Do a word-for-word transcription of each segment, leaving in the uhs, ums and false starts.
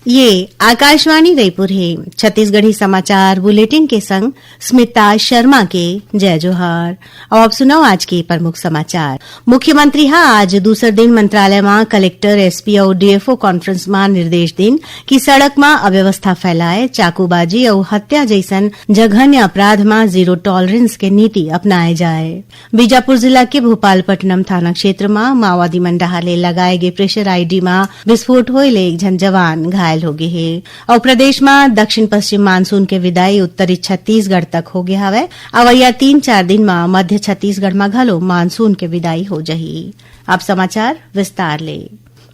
ये आकाशवाणी रायपुर हे। छत्तीसगढ़ी समाचार बुलेटिन के संग स्मिता शर्मा के जय जोहार। अब आप सुनव आज के प्रमुख समाचार। मुख्यमंत्री ह आज दूसर दिन मंत्रालय म कलेक्टर, एसपी अउ डीएफओ कॉन्फ्रेंस म निर्देश दिन कि सड़क म अव्यवस्था फैलाए, चाकूबाजी अउ हत्या जइसन जघन्य अपराध म जीरो टॉलरेंस के नीति अपनाए जाए। बीजापुर जिला के भोपालपट्टनम थाना क्षेत्र म माओवादी मन डहार ले लगाए गे प्रेशर आईडी म विस्फोट होए ले एक झन जवान घायल हो गे हे। अउ प्रदेश म दक्षिण पश्चिम मानसून के विदाई उत्तरी छत्तीसगढ़ तक हो गे हवय। अवइया तीन चार दिन म मध्य छत्तीसगढ़ म घलो मानसून के विदाई हो जही। अब समाचार विस्तार ले।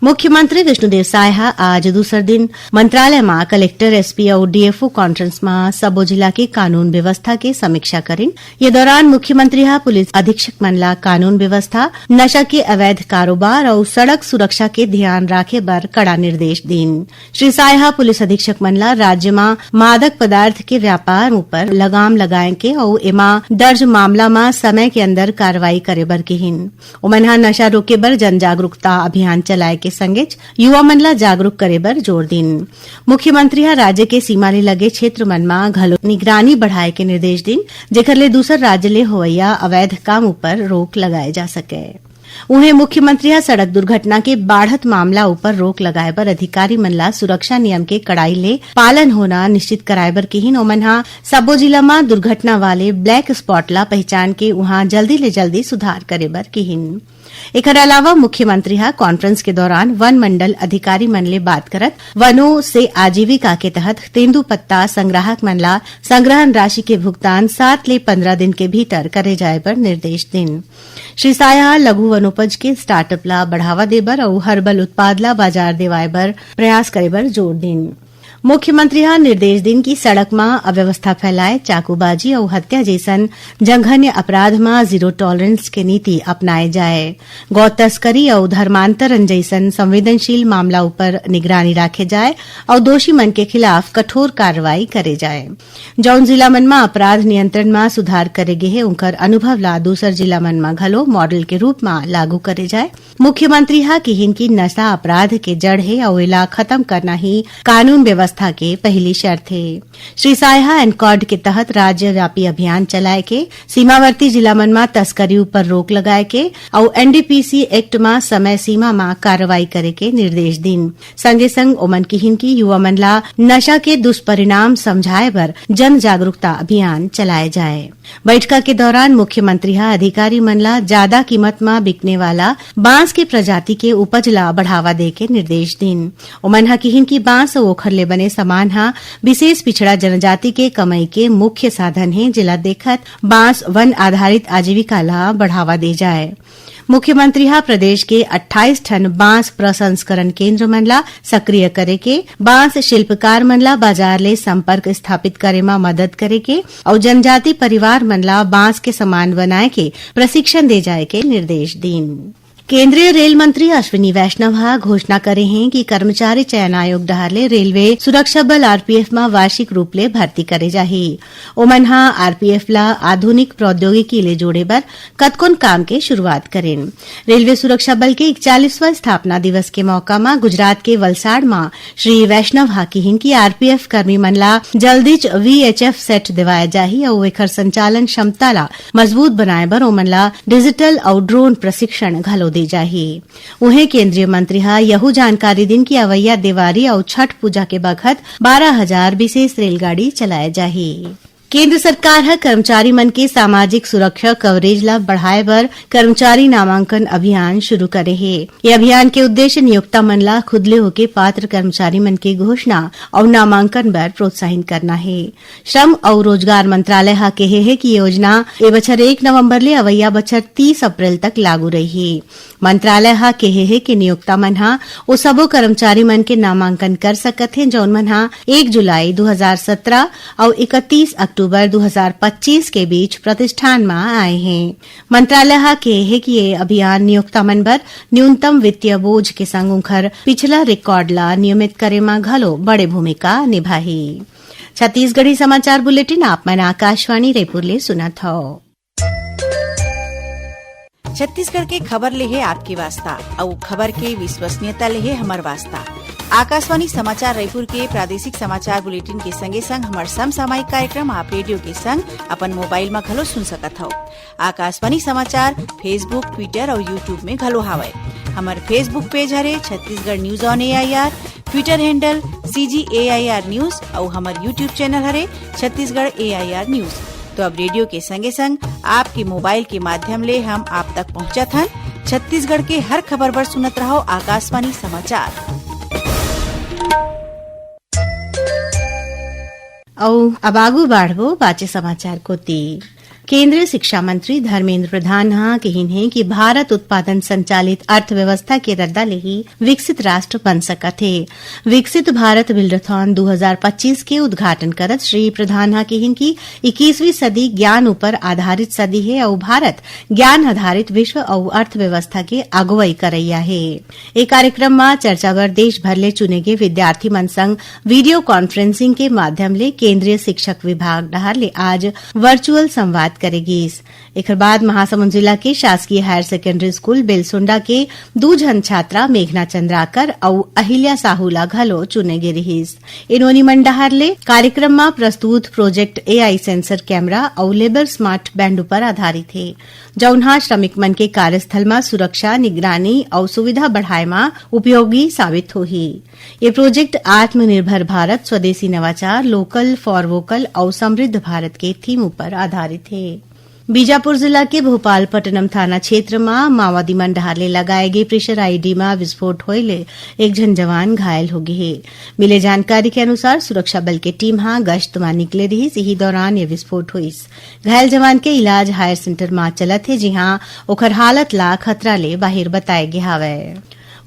मुख्यमंत्री विष्णुदेव साय ह आज दूसर दिन मंत्रालय म कलेक्टर, एसपी अउ डीएफओ कॉन्फ्रेंस म सबो जिला के कानून व्यवस्था के समीक्षा करिन। ये दौरान मुख्यमंत्री ह पुलिस अधीक्षक मन ला कानून व्यवस्था, नशा के अवैध कारोबार अउ सड़क सुरक्षा के ध्यान राखे बर कड़ा निर्देश दीन। श्री साय ह पुलिस अधीक्षक मन ला राज्य म मादक पदार्थ के व्यापार ऊपर लगाम लगाए के अउ एमा दर्ज मामला म समय के अंदर कार्रवाई करे बर किहिन। ओमन ह नशा रोके बर जन जागरूकता अभियान चलाए के संगेच युवा मन ला जागरूक करे बर जोर दिन। मुख्यमंत्री ह राज्य के सीमा ले लगे क्षेत्र मन म घलो निगरानी बढ़ाए के निर्देश दिन, जेकर ले दूसर राज्य ले होवइया अवैध काम ऊपर रोक लगाए जा सके। उहें, मुख्यमंत्री ह सड़क दुर्घटना के बाढ़त मामला ऊपर रोक लगाए बर अधिकारी मन ला सुरक्षा नियम के कड़ाई ले पालन होना निश्चित कराए बर किहिन। ओमन ह सबो जिला म दुर्घटना वाले ब्लैक स्पॉट ला पहचान के उहां जल्दी ले जल्दी सुधार करे बर किहिन। एखर अलावा मुख्यमंत्री ह कॉन्फ्रेंस के दौरान वन मंडल अधिकारी मन ले बात करत वनों से आजीविका के तहत तेंदूपत्ता संग्राहक मन ला संग्रहण राशि के भुगतान सात ले पंद्रह दिन के भीतर करे जाए बर निर्देश दिन। श्री साय ह लघु वनोपज के स्टार्टअप ला बढ़ावा दे बर अउ हर्बल उत्पाद ला बाजार देवाए बर प्रयास करे बर जोर दिन। मुख्यमंत्री ह निर्देश दिन कि सड़क म अव्यवस्था फैलाए, चाकूबाजी अउ हत्या जइसन जघन्य अपराध म जीरो टॉलरेंस के नीति अपनाए जाए। गौ तस्करी अउ धर्मांतरण जइसन संवेदनशील मामला ऊपर निगरानी राखे जाए अउ दोषी मन के खिलाफ कठोर कार्रवाई करे जाए। जौन जिला मन म अपराध नियंत्रण म सुधार करे गे हे, उंकर अनुभव ला दूसर जिला मन म घलो मॉडल के रूप म लागू करे जाए। मुख्यमंत्री ह किहिन कि नशा अपराध के जड़ हे अउ एला खत्म करना ही कानून व्यवस्था के पहिली शर्त हे। श्री साय ह एनकॉर्ड के तहत राज्यव्यापी अभियान चलाए के, सीमावर्ती जिला मन म तस्करी ऊपर रोक लगाए के अउ एनडीपीसी एक्ट म समय सीमा म कार्रवाई करे के निर्देश दिन। संगे संग ओमन किहिन कि युवा मन ला नशा के दुष्परिणाम समझाए बर जन जागरूकता अभियान चलाए जाए। बैठका के दौरान मुख्यमंत्री ह अधिकारी मन ला जादा कीमत म बिकने वाला बांस के प्रजाति के उपज ला बढ़ावा दे के निर्देश दिन। ओमन ह किहिन कि बांस अउ ओखर ले बने सामान ह विशेष पिछड़ा जनजाति के कमई के मुख्य साधन हे, जेला देखत बांस वन आधारित आजीविका ला बढ़ावा दे जाए। मुख्यमंत्री ह प्रदेश के अट्ठाईस ठन बांस प्रसंस्करण केंद्र मन ला सक्रिय करे के, बांस शिल्पकार मन ला बाजार ले संपर्क स्थापित करे म मदद करे के अउ जनजाति परिवार मन ला बांस के सामान बनाए के प्रशिक्षण दे जाए के निर्देश दीन। केंद्रीय रेल मंत्री अश्विनी वैष्णव ह घोषणा करे हें कि कर्मचारी चयन आयोग डहार ले रेलवे सुरक्षा बल, आरपीएफ, म वार्षिक रूप ले भर्ती करे जाही। ओमन ह आरपीएफ ला आधुनिक प्रौद्योगिकी ले जोड़े बर कतकोन काम के शुरुआत करेन। रेलवे सुरक्षा बल के इकतालीसवां स्थापना दिवस के मौका म गुजरात के वलसाड़ म श्री वैष्णव ह किहिन कि आरपीएफ कर्मी मन ला जल्दीच वीएचएफ सेट देवाया जाही अउ एखर संचालन क्षमता ला मजबूत बनाए बर ओमन ला डिजिटल अउ ड्रोन प्रशिक्षण घलो दे जाही। उहें, केंद्रीय मंत्री ह यहू जानकारी दिन कि अवइया देवारी अउ छठ पूजा के बखत बारह हजार विशेष रेलगाड़ी चलाए जाही। केंद्र सरकार ह कर्मचारी मन के सामाजिक सुरक्षा कवरेज ला बढ़ाए बर कर्मचारी नामांकन अभियान शुरू करे हे। ये अभियान के उद्देश्य नियोक्ता मन ला खुद ले होके पात्र कर्मचारी मन के घोषणा अउ नामांकन बर प्रोत्साहित करना हे। श्रम अउ रोजगार मंत्रालय ह केहे हे कि योजना ए बछर एक नवंबर ले अवइया बछर तीस अप्रैल तक लागू रही। मंत्रालय ह केहे हे कि नियोक्ता मन ह ओ सबो कर्मचारी मन के नामांकन कर सकत हे, जौन मन ह एक जुलाई दू हजार सत्रह अउ इकतीस अक्टूबर दू हजार पच्चीस के बीच प्रतिष्ठान म आए हें। मंत्रालय ह केहे हे कि ये अभियान नियोक्ता मन बर न्यूनतम वित्तीय बोझ के संग उंखर पिछला रिकॉर्ड ला नियमित करे म घलो बड़े भूमिका निभाही। छत्तीसगढ़ी समाचार बुलेटिन आप मन आकाशवाणी रायपुर ले सुनत हव। छत्तीसगढ़ के खबर ले हे आपके वास्ता, अउ खबर के विश्वसनीयता ले हे हमर वास्ता। आकाशवाणी समाचार रायपुर के प्रादेशिक समाचार बुलेटिन के संगे संग हमर समसामयिक कार्यक्रम आप रेडियो के संग अपन मोबाइल म घलो सुन सकत हव। आकाशवाणी समाचार Facebook, Twitter अउ YouTube में घलो हावय। हमर Facebook पेज हरे Chhattisgarh news on AIR, Twitter handle CG AIR news अउ हमर YouTube चैनल हरे छत्तीसगढ़ एआईआर न्यूज। तो अब रेडियो के संगे संग आपके मोबाइल के माध्यम ले हम आप तक पहुंचत हन। छत्तीसगढ़ के हर खबर बर सुनत रहव आकाशवाणी समाचार। अउ अब आगू बाढ़बो बाचे समाचार कोति। केंद्रीय शिक्षा मंत्री धर्मेंद्र प्रधान ह किहिन हे कि भारत उत्पादन संचालित अर्थव्यवस्था के रद्दा ले ही विकसित राष्ट्र बन सकत हे। विकसित भारत बिल्डथॉन दू हजार पच्चीस के उद्घाटन करत श्री प्रधान ह किहिन कि इक्कीसवीं सदी ज्ञान ऊपर आधारित सदी हे अउ भारत ज्ञान आधारित विश्व अउ अर्थव्यवस्था के अगुवई करइया हे। ए कार्यक्रम म चर्चा बर देश भर ले चुने गे विद्यार्थी मन संग वीडियो कॉन्फ्रेंसिंग के माध्यम ले केंद्रीय शिक्षक विभाग डहार ले आज वर्चुअल संवाद करे गीस। एखर बाद महासमुंद जिला के शासकीय हायर सेकेंडरी स्कूल बेलसोंडा के दू झन छात्रा मेघना चंद्राकर अउ अहिल्या साहू ला घलो चुने गे रिहिस। ए नोनी मन डहार ले कार्यक्रम म प्रस्तुत प्रोजेक्ट एआई सेंसर कैमरा अउ लेबर स्मार्ट बैंड ऊपर आधारित हे, जउन ह श्रमिक मन के कार्यस्थल म सुरक्षा, निगरानी अउ सुविधा बढ़ाए म उपयोगी साबित होही। ये प्रोजेक्ट आत्मनिर्भर भारत, स्वदेशी नवाचार, लोकल फॉर वोकल अउ समृद्ध भारत के थीम ऊपर आधारित हे। बीजापुर जिला के भोपालपट्टनम थाना क्षेत्र म माओवादी मन डहार ले लगाए गे प्रेशर आईडी म विस्फोट होए ले एक झन जवान घायल हो गे हे। मिले जानकारी के अनुसार, सुरक्षा बल के टीम ह गश्त म निकले रिहिस। इही दौरान ये विस्फोट होइस। घायल जवान के इलाज हायर सेंटर म चलत हे, जिहां ओखर हालत ला खतरा ले बाहिर बताए गे हावय।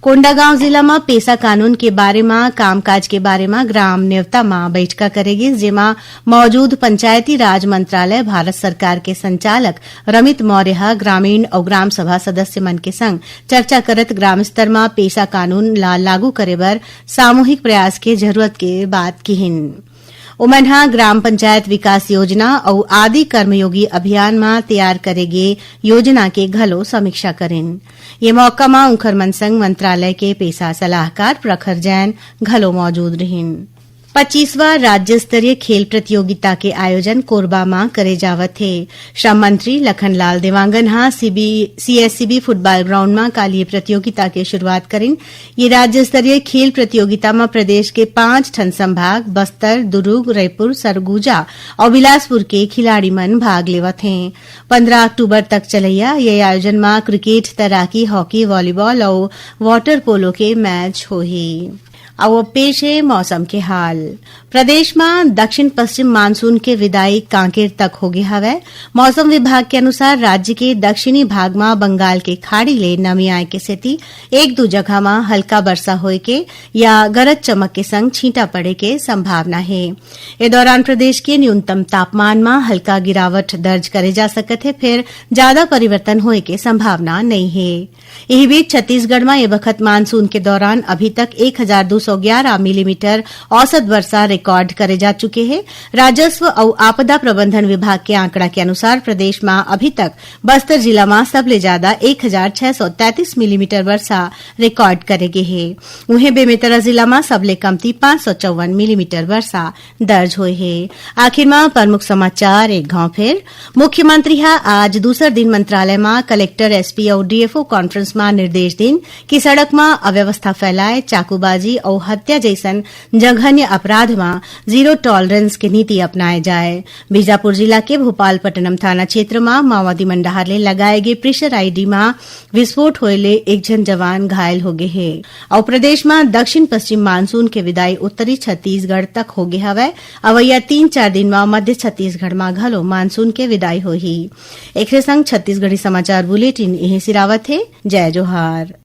कोंडागांव जिला म पेसा कानून के बारे म कामकाज के बारे म ग्राम नेवता म बैठका करे गिस, जेमा मौजूद पंचायती राज मंत्रालय, भारत सरकार के संचालक रमित मौर्य ह ग्रामीण अउ ग्राम सभा सदस्य मन के संग चर्चा करत ग्राम स्तर म पेसा कानून ला लागू करे बर सामूहिक प्रयास के जरूरत के बात किहिन। ओमन ह ग्राम पंचायत विकास योजना अउ आदि कर्मयोगी अभियान म तैयार करे गे योजना के घलो समीक्षा करिन। ये मौका म उंखर मन संग मंत्रालय के पेसा सलाहकार प्रखर जैन घलो मौजूद रिहिन। पच्चीसवां राज्य स्तरीय खेल प्रतियोगिता के आयोजन कोरबा म करे जावत हे। श्रम मंत्री लखनलाल देवांगन ह सीबी, सीएससीबी फुटबॉल ग्राउंड म काल ये प्रतियोगिता के शुरुआत करिन। ये राज्य स्तरीय खेल प्रतियोगिता म प्रदेश के पांच ठन संभाग, बस्तर, दुरूग, रईपुर, सरगुजा अउ बिलासपुर के खिलाड़ी मन भाग लेवत हें। पंद्रह अक्टूबर तक चलइया ये आयोजन म क्रिकेट, तैराकी, हॉकी, वॉलीबॉल अउ वाटर पोलो के मैच होही। अउ अब पेश हे मौसम के हाल। प्रदेश म दक्षिण पश्चिम मानसून के विदाई कांकेर तक होगे हवय। मौसम विभाग के अनुसार, राज्य के दक्षिणी भाग म बंगाल के खाड़ी ले नमी आए के सेती एक दू जगह म हल्का बरसा होए के या गरज चमक के संग छींटा पड़े के संभावना हे। ए दौरान प्रदेश के न्यूनतम तापमान म हल्का गिरावट दर्ज करे जा सकत हे, फेर जादा परिवर्तन होए के संभावना नइ हे। इही बीच, छत्तीसगढ़ म ए बखत मानसून के दौरान अभी तक एक हजार दू सौ ग्यारह मिलीमीटर औसत वर्षा रिकॉर्ड करे जा चुके हे। राजस्व अउ आपदा प्रबंधन विभाग के आंकड़ा के अनुसार, प्रदेश म अभी तक बस्तर जिला म सबले जादा एक हजार छह सौ तैंतीस मिलीमीटर वर्षा रिकॉर्ड करे गे हे। उहें, बेमेतरा जिला म सबले कमती पांच सौ चौवन मिलीमीटर वर्षा दर्ज होए हे। आखिर म प्रमुख समाचार एक घाव फेर। मुख्यमंत्री ह आज दूसर दिन मंत्रालय म कलेक्टर, एसपी अउ डीएफओ कॉन्फ्रेंस म निर्देश दिन कि सड़क म अव्यवस्था फैलाए, चाकूबाजी अउ हत्या जइसन जघन्य अपराध म जीरो टॉलरेंस के नीति अपनाए जाए। बीजापुर जिला के भोपालपट्टनम थाना क्षेत्र म माओवादी मन डहार ले लगाए गे प्रेशर आईडी म विस्फोट होए ले एक झन जवान घायल होगे हे। अउ प्रदेश म दक्षिण पश्चिम मानसून के विदाई उत्तरी छत्तीसगढ़ तक होगे हवय। अवइया तीन चार दिन म मध्य छत्तीसगढ़ म घलो मानसून के विदाई होही। एखरे संग छत्तीसगढ़ी समाचार बुलेटिन इहें सिरावत हे। जय जोहार।